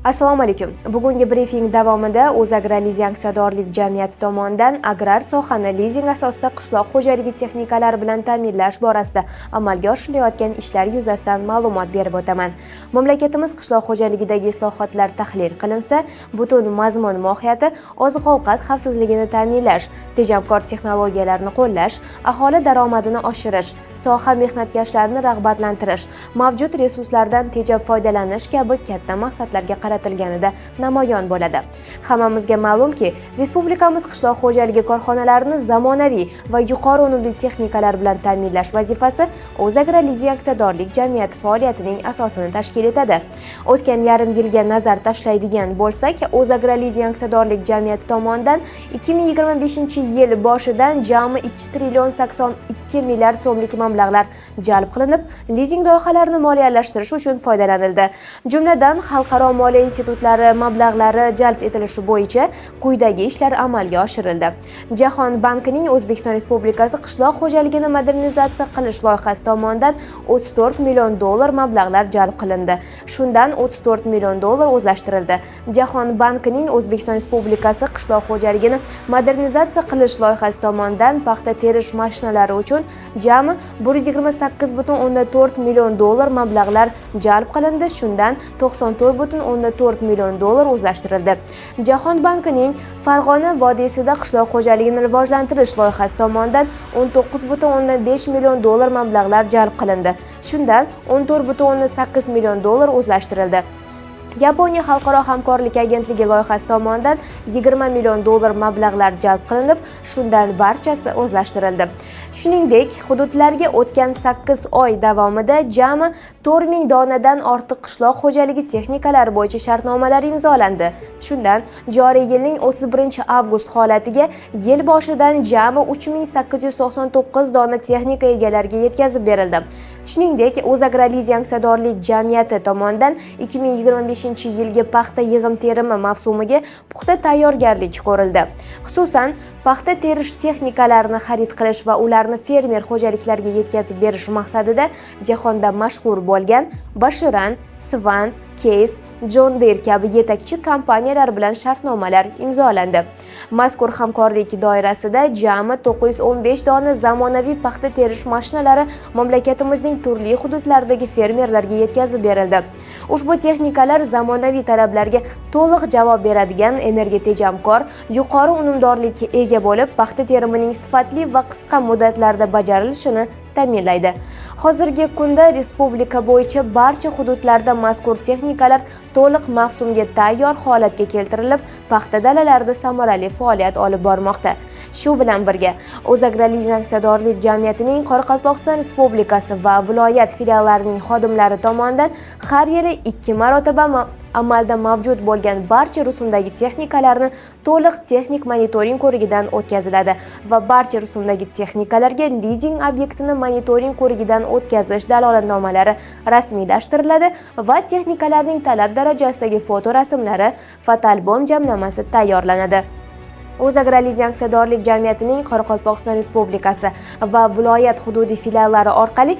Assalomu alaykum. Bugungi brifing davomida O'zagrolizing aksiyadorlik jamiyati tomonidan agrar sohani lizing asosida qishloq xo'jaligi texnikalari bilan ta'minlash borasida amalga oshirilayotgan ishlar yuzasidan ma'lumot berib o'taman. Mamlakatimiz qishloq xo'jaligidagi islohotlar tahlil qilinsa, butun mazmun mohiyati oziq-ovqat xavfsizligini ta'minlash, tejamkor texnologiyalarni qo'llash, aholi daromadini oshirish, soha mehnatkashlarini rag'batlantirish, mavjud resurslardan tejab foydalanish kabi katta maqsadlarga qaratilganida namoyon bo'ladi. Hammamizga ma'lumki, respublikamiz qishloq xo'jaligi korxonalarini zamonaviy va yuqori unumli texnikalar bilan ta'minlash vazifasi O'zagrolizing aksiyadorlik jamiyati faoliyatining asosini tashkil etadi. O'tgan yarim yilga nazar tashlaydigan bo'lsak, O'zagrolizing aksiyadorlik jamiyati tomonidan 2025-yil boshidan jami 2 trillion 82 milliard so'mlik mablag'lar jalb qilinib, lizing loyihalarini moliyalashtirish uchun foydalanildi. Jumladan, xalqaro moliya institutlari mablag'lari jalb etilishi bo'yicha quyidagi ishlar amalga oshirildi. Jahon bankining O'zbekiston Respublikasi qishloq xo'jaligini modernizatsiya qilish loyihasi tomonidan 34 million dollar mablag'lar jalb qilindi. Shundan 34 million dollar o'zlashtirildi. Jahon bankining O'zbekiston Respublikasi qishloq xo'jaligini modernizatsiya qilish loyihasi tomonidan paxta terish mashinalari uchun jami 128,4 million dollar mablag'lar jalb qilindi. Shundan 94,4 million dollar o'zlashtirildi. Jahon bankining Farg'ona vodiysida qishloq xo'jaligini rivojlantirish loyihasi tomonidan 19,5 million dollar mablag'lar jalb qilindi. Shundan 14,8 million dollar o'zlashtirildi. Yaponiya xalqaro hamkorlik agentligi loyihasi tomonidan 20 million dollar mablag'lar jalb qilinib, shundan barchasi o'zlashtirildi. Shuningdek, hududlarga o'tgan 8 oy davomida jami 4000 donadan ortiq qishloq xo'jaligi texnikalari bo'yicha shartnomalar imzolandi. Shundan joriy yilning 31-avgust holatiga yil boshidan jami 3899 dona texnika egalariga yetkazib berildi. Shuningdek, O'zagrolizing aksiyadorlik jamiyati tomonidan 2025-yilgi paxta yig'im terimi mavsumiga puxta tayyorgarlik ko'rildi. Xususan, paxta terish texnikalarini xarid qilish va ularni fermer xo'jaliklariga yetkazib berish maqsadida jahonda mashhur bo'lgan Bashiran, Swan, Case, John Deere kabi yetakchi kompaniyalar bilan shartnomalar imzolandi. Mazkur hamkorlik doirasida jami 915 dona zamonaviy paxta terish mashinalari mamlakatimizning turli hududlaridagi fermerlarga yetkazib berildi. Ushbu texnikalar zamonaviy talablarga to'liq javob beradigan, energiya tejamkor, yuqori unumdorlikka ega bo'lib, paxta terimining sifatli va qisqa muddatlarda bajarilishini ta'minlaydi. Hozirgi kunda respublika bo'yicha barcha hududlarda mazkur texnikalar to'liq mavsumga tayyor holatga keltirilib, paxta dalalarida samarali faoliyat olib bormoqda. Shu bilan birga, O'zagrolizing aksiyadorlik jamiyatining Qoraqalpog'iston Respublikasi va viloyat filiallarining xodimlari tomonidan har yili 2 marotaba amalda mavjud bo'lgan barcha rusumdagi texnikalarni to'liq texnik monitoring ko'rigidan o'tkaziladi va barcha rusumdagi texnikalarga lizing obyektini monitoring ko'rigidan o'tkazish dalolatnomalari rasmiylashtiriladi va texnikalarning talab darajasidagi fotorasmlari, fotoalbom jamlamasi tayyorlanadi. O'zagrolizing aksiyadorlik jamiyatining Qoraqalpog'iston Respublikasi va viloyat hududiy filiallari orqali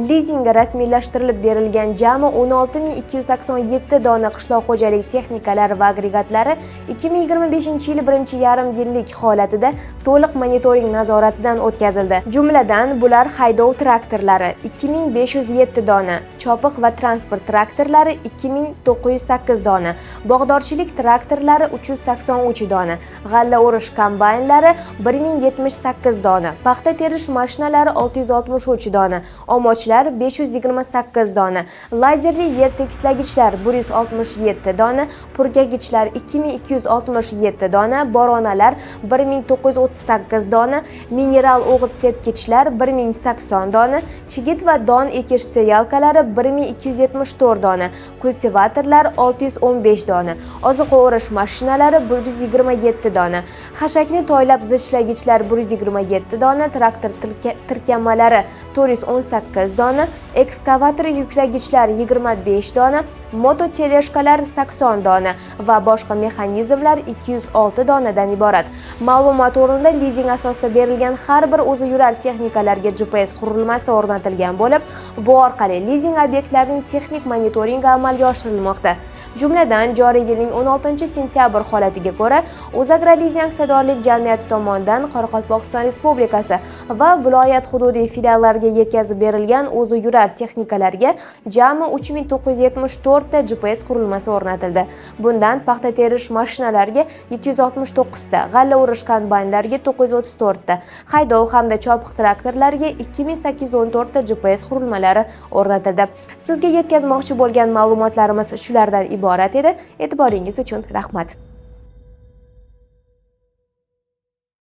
lizingga rasmiylashtirilib berilgan jami 16287 dona qishloq xo'jalik texnikalari va agregatlari 2025-yil birinchi yarim yillik holatida to'liq monitoring nazoratidan o'tkazildi. Jumladan, bular haydov traktorlari 2507 dona, chopiq va transport traktorlari 2908 dona, bog'dorchilik traktorlari 383 dona, g'alla o'rish kombaynlari 1078 dona, paxta terish mashinalari 663 dona, omochlar 528 dona, lazerli yer tekislagichlar 167 dona, purkagichlar 2267 dona, boronalar 1938 dona, mineral o'g'it sepkichlar 1080 dona, chigit va don ekish seyalkalari 1274 dona, kultivatorlar 615 dona, oziq o'rish mashinalari 127 dona, xashakni toylab zichlagichlar 127 dona, traktor tirkamalari 418 dona, ekskavator yuklagichlar 25 dona, mototeleshkalar 80 dona va boshqa mexanizmlar 206 donadan iborat. Ma'lumot o'rnida, lizing asosida berilgan har bir o'zi yurar texnikalarga GPS qurilmasi o'rnatilgan bo'lib, bu orqali lizing obyektlarining texnik monitoringi amalga oshirilmoqda. Jumladan, joriy yilning 16 sentyabr holatiga ko'ra, O'zagrolizing aksiyadorlik jamiyati tomonidan Qoraqalpog'iston Respublikasi va viloyat hududiy filiallariga yetkazib berilgan o'zi yurar texnikalarga jami 3974 ta GPS qurilmasi o'rnatildi. Bundan paxta terish mashinalariga 769 ta, g'alla o'rish kombaynlariga 934 ta, haydov hamda chopiq traktorlariga 2814 ta GPS qurilmalari o'rnatildi. Sizga yetkazmoqchi bo'lgan ma'lumotlarimiz shulardan iborat edi. E'tiboringiz uchun rahmat.